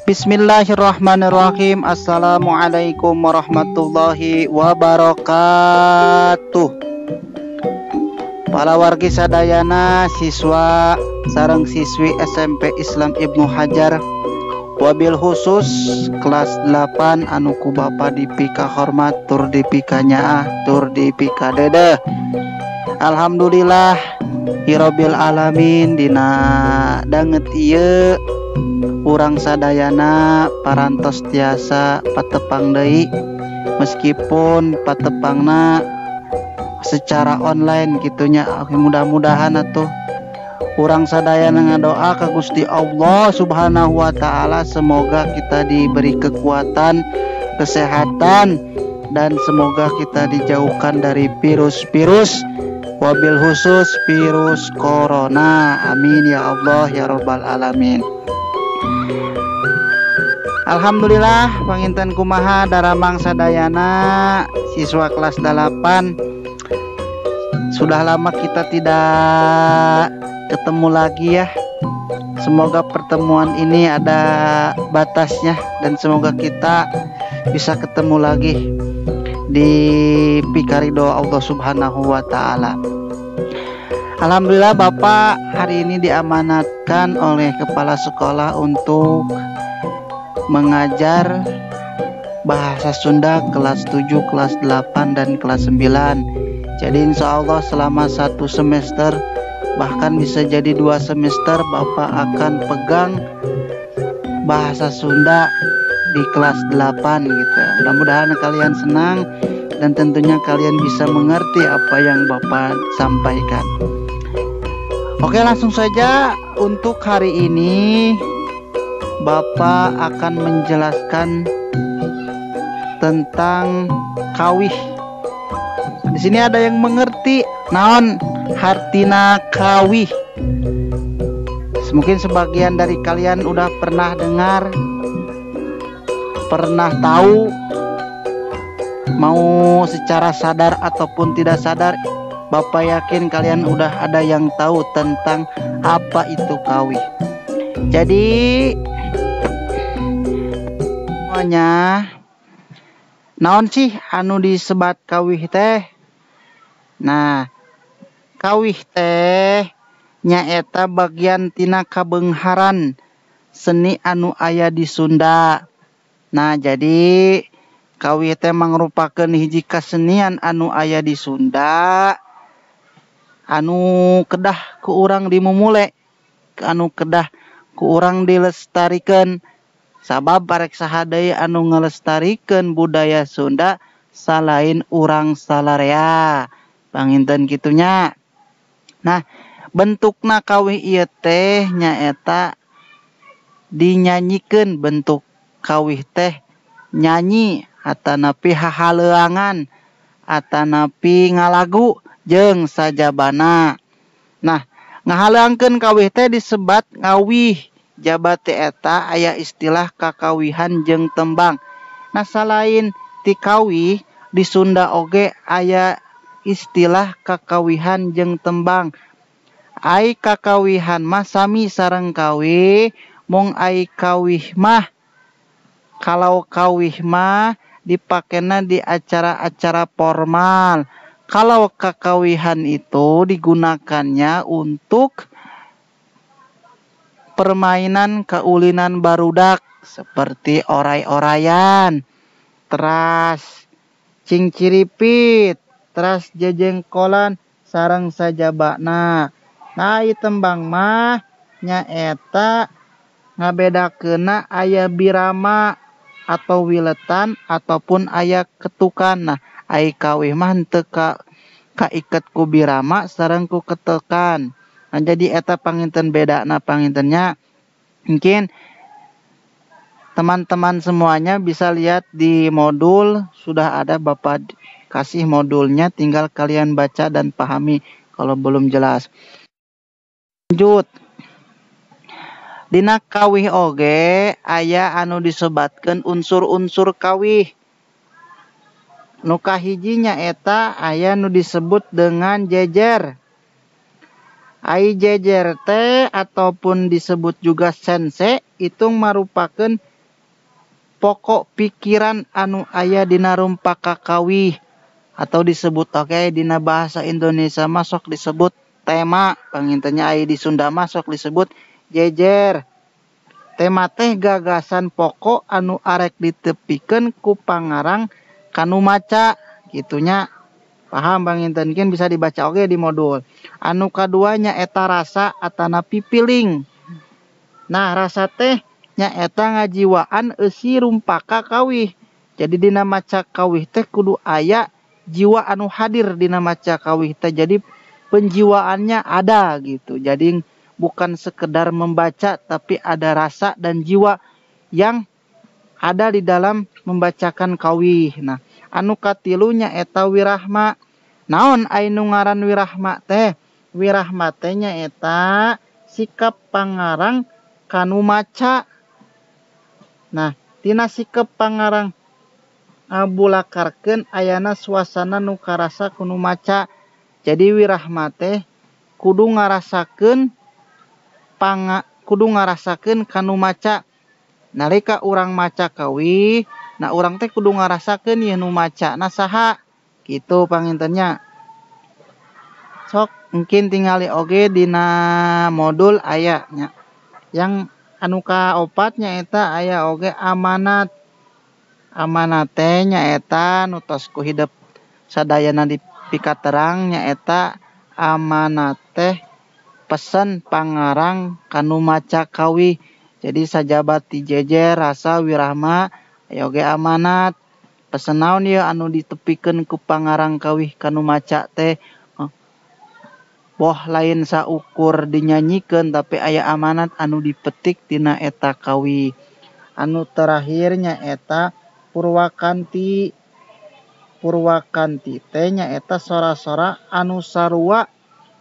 Bismillahirrahmanirrahim. Assalamualaikum warahmatullahi wabarakatuh. Para wargi sadayana, siswa sareng siswi SMP Islam Ibnu Hajar, wabil khusus kelas 8 anu ku bapa dipika hormat tur dipika nyaah tur dipika dedeh. Alhamdulillah hirobil alamin, dina danget ieu urang sadayana parantos tiasa patepang deui, meskipun patepangna secara online gitunya. Mudah-mudahan atuh urang sadayana ngadoa ka Gusti Allah Subhanahu wa taala, semoga kita diberi kekuatan, kesehatan, dan semoga kita dijauhkan dari virus-virus, wabil khusus virus corona. Amin ya Allah ya robbal alamin. Alhamdulillah, panginten kumaha daramang sadayana siswa kelas 8. Sudah lama kita tidak ketemu lagi ya. Semoga pertemuan ini ada batasnya dan semoga kita bisa ketemu lagi di pikaridho Allah Subhanahu wa taala. Alhamdulillah, Bapak hari ini diamanatkan oleh kepala sekolah untuk mengajar bahasa Sunda kelas 7, kelas 8, dan kelas 9. Jadi insya Allah selama satu semester, bahkan bisa jadi 2 semester, Bapak akan pegang bahasa Sunda di kelas 8 gitu. Mudah-mudahan kalian senang dan tentunya kalian bisa mengerti apa yang Bapak sampaikan. Oke, langsung saja untuk hari ini Bapak akan menjelaskan tentang kawih. Di sini ada yang mengerti naon hartina kawih? Mungkin sebagian dari kalian udah pernah dengar, pernah tahu, mau secara sadar ataupun tidak sadar, Bapak yakin kalian udah ada yang tahu tentang apa itu kawih. Jadi semuanya, naon sih anu disebat kawih teh? Nah, kawih teh nyaeta bagian tina kabeungharan seni anu aya di Sunda. Nah, jadi kawih teh mangrupakeun hiji kasenian anu aya di Sunda anu kedah ku urang dimumule, anu kedah ku urang dilestarikeun. Sabab arek saha deui anu ngalestarikeun budaya Sunda salain urang salarea. Panginten kitunya. Nah, bentukna kawih ieu teh nyaeta dinyanyikeun, bentuk kawih teh nyanyi atanapi hahaleuangan atanapi ngalagu jeung sajabana. Nah, ngahaleuangkeun kawih teh disebat ngawih. Jabati eta aya istilah kakawihan jeung tembang. Nah, salain ti kawih di Sunda oge aya istilah kakawihan jeung tembang. Ai kakawihan mah sami sareng kawih, mung ai kawih mah, kalau kawih mah dipakena di acara-acara formal. Kalau kakawihan itu digunakannya untuk permainan keulinan barudak seperti orai-orayan, teras cingciripit, teras jejengkolan sareng sajabana. Nah, ieu tembang mah nyaeta ngabedakeunna aya birama atau wiletan ataupun aya ketukan. Nah, ai kawih mah henteu kaiket ku birama sareng ku ketukan. Nah, jadi eta panginten bedana pangintennya. Mungkin teman-teman semuanya bisa lihat di modul, sudah ada Bapak kasih modulnya, tinggal kalian baca dan pahami kalau belum jelas. Lanjut. Dina kawih oge aya anu disebatkeun unsur-unsur kawih. Nu kahiji nyaeta aya nu disebut dengan jejer. Ai jejer teh ataupun disebut juga sense itu merupakan pokok pikiran anu aya dina rumpaka kawih atau disebut oge dina bahasa Indonesia masuk disebut tema, panginten nya aya di Sunda masuk disebut jejer. Tema teh gagasan pokok anu arek ditepikeun ku pangarang kanu maca kitu nya. Paham panginten, mungkin bisa dibaca oge di modul. Anu kadua nyaeta rasa atanapi feeling. Nah, rasa teh nyaeta ngajiwaan eusi rumpaka kawih. Jadi dina maca kawih teh kudu aya jiwa anu hadir dina maca kawih teh. Jadi penjiwaannya ada gitu. Jadi bukan sekedar membaca tapi ada rasa dan jiwa yang ada di dalam membacakan kawih. Nah, anu katilu nyaeta wirahma. Naon aya nu ngaran wirahma teh? Wirahma teh nyaeta sikap pangarang kanu maca. Nah, tina sikap pangarang ngabulakarkeun ayana suasana nu karasa kunu maca. Jadi wirahma teh kudu ngarasakeun kudu ngarasakeun kanu maca. Nalika urang maca kawih, nah urang teh kudu ngarasakeun ieu nu maca na saha kitu panginten nya. Sok mungkin tingali oge dina modul aya nya. Yang anu kaopat nyaeta aya oge amanat. Amanat teh nyaeta nu tos ku hidep sadayana dipikaterang nyaeta amanat teh pesen pangarang kanu maca kawih. Jadi sajabat ti jejer rasa wirahma aya oge amanat. Pesen naon ieu anu ditepikeun ku pangarang kawih kanu maca teh? Boh lain saukur dinyanyikeun tapi aya amanat anu dipetik tina eta kawih. Anu terakhir nyaeta purwakanti. Purwakanti teh nyaeta sora-sora anu sarua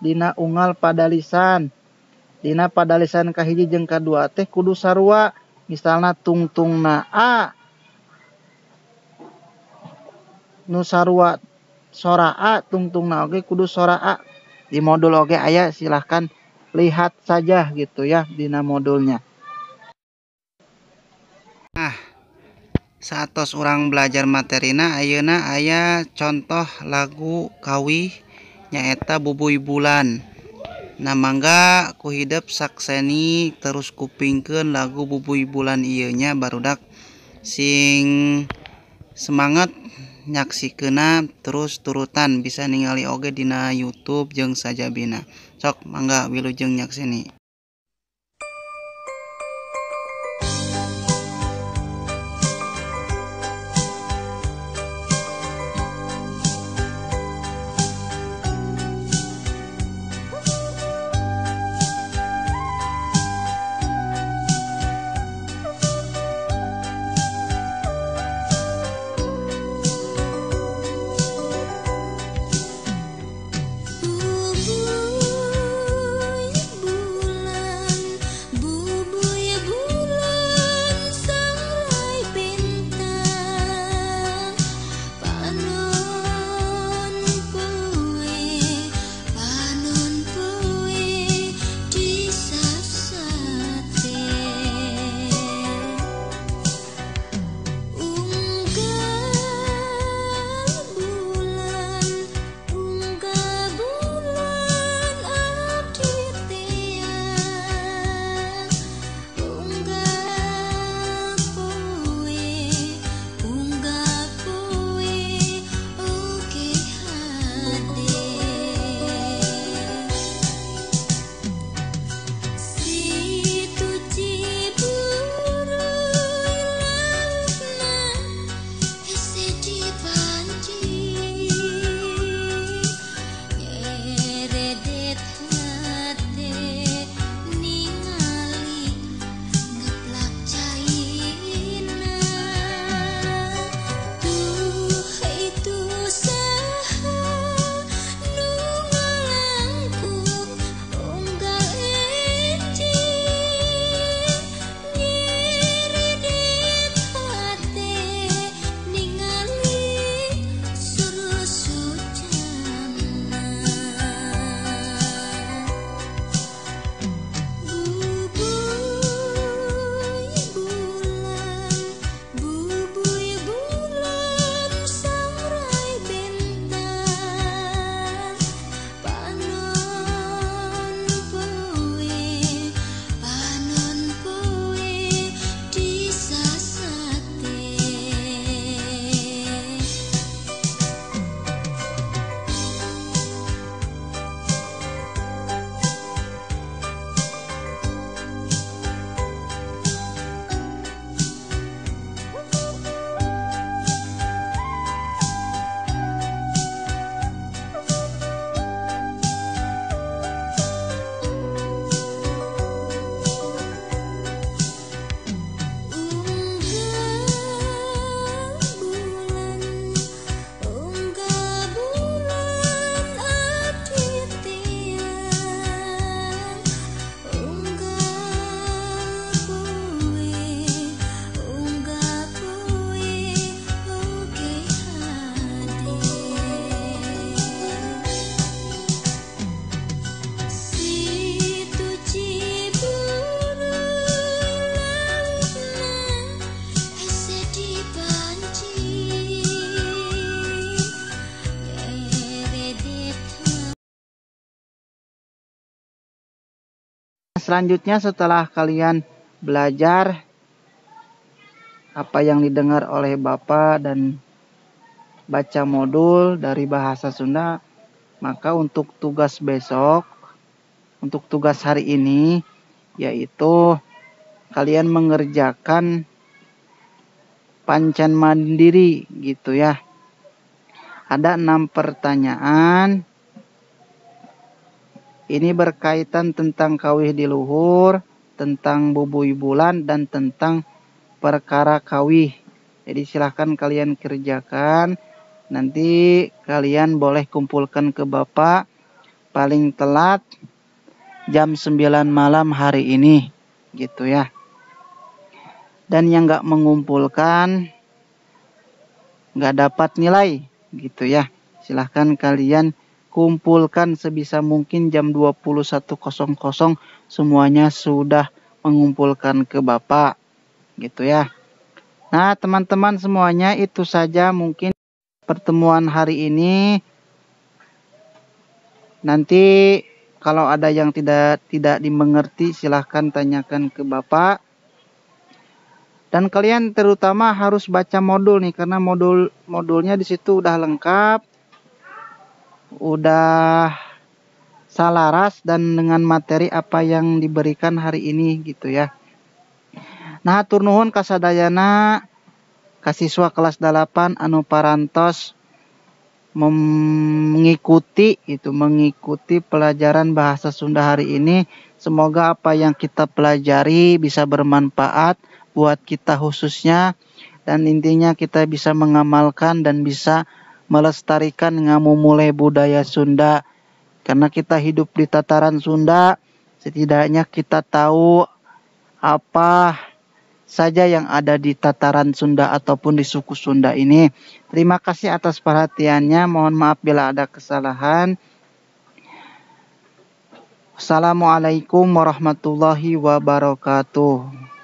dina unggal padalisan. Dina padalisan kahiji jeung kadua teh kudu sarua. Misalna tungtungna A nu sarua sora A, tungtungna oge kudu sora A. Di modul oge aya, silahkan lihat saja gitu ya dina modulnya. Nah, saatos urang belajar materina ayeuna aya contoh lagu kawih nyaeta Bubuy Bulan. Nah, mangga ku hidep sakseni terus kupingkeun lagu Bubuy Bulan ieu nya barudak sing semangat nyaksikeunna terus turutan bisa ningali oge dina YouTube jeung sajabina. Sok mangga wilujeng nyakseni. Bubuy bulan. Selanjutnya setelah kalian belajar apa yang didengar oleh Bapak dan baca modul dari bahasa Sunda, maka untuk tugas besok, untuk tugas hari ini, yaitu kalian mengerjakan pancen mandiri gitu ya. Ada 6 pertanyaan. Ini berkaitan tentang kawih di luhur, tentang bubuy bulan, dan tentang perkara kawih. Jadi silahkan kalian kerjakan. Nanti kalian boleh kumpulkan ke Bapak paling telat jam 9 malam hari ini gitu ya. Dan yang nggak mengumpulkan nggak dapat nilai gitu ya. Silahkan kalian kumpulkan sebisa mungkin jam 21.00 semuanya sudah mengumpulkan ke Bapak gitu ya. Nah, teman-teman semuanya, itu saja mungkin pertemuan hari ini. Nanti kalau ada yang tidak dimengerti silahkan tanyakan ke Bapak. Dan kalian terutama harus baca modul nih, karena modulnya di situ udah lengkap, udah selaras dan dengan materi apa yang diberikan hari ini gitu ya. Nah, hatur nuhun kasadayana ka siswa kelas 8 anu parantos mengikuti pelajaran bahasa Sunda hari ini. Semoga apa yang kita pelajari bisa bermanfaat buat kita khususnya, dan intinya kita bisa mengamalkan dan bisa melestarikan ngamumule budaya Sunda. Karena kita hidup di tataran Sunda, setidaknya kita tahu apa saja yang ada di tataran Sunda ataupun di suku Sunda ini. Terima kasih atas perhatiannya. Mohon maaf bila ada kesalahan. Assalamualaikum warahmatullahi wabarakatuh.